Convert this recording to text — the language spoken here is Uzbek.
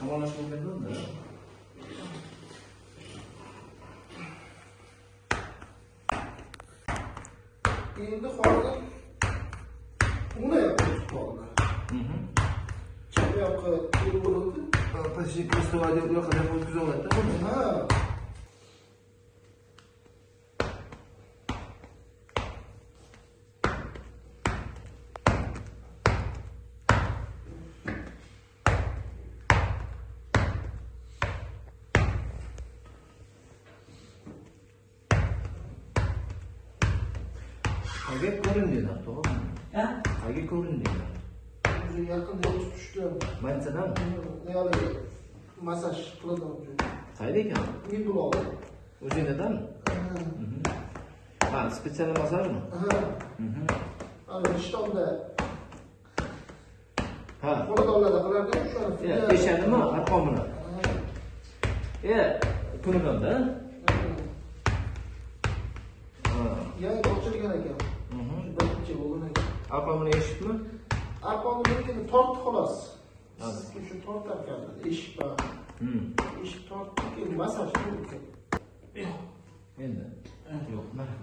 Shamollash bo'lganda. Endi hozir uni yoqqa qoldi. Chap yoqqa urildi. Почти просто u yoqqa o'tkazib oladi-da. Ha. Qayga ko'rindinglar, to'g'rimi? Ha? Qayga ko'rindinglar? O'zi yaqinda o'tib tushdim. Больницаdanmi? Haligi massaj qiladi. Qayerda ekan? Ming pul oldi. O'zingizdanmi? Ha, специальный massajmi? Ha. Ana Rishtonda Ha. xonadonlarda qilarkan o'shani. Eshadimi arqon bilan? Kunidan-da? Ha. Yangi ochilgan ekan. Birinchi bo'lgan ekan. Arqon bilan eshikmi? Arqonni lekin tortdi xolos. Shu tortar ekan eshik bor. Eshik tortdi, keyin massaj qildi. Endi. Yo'q, mana.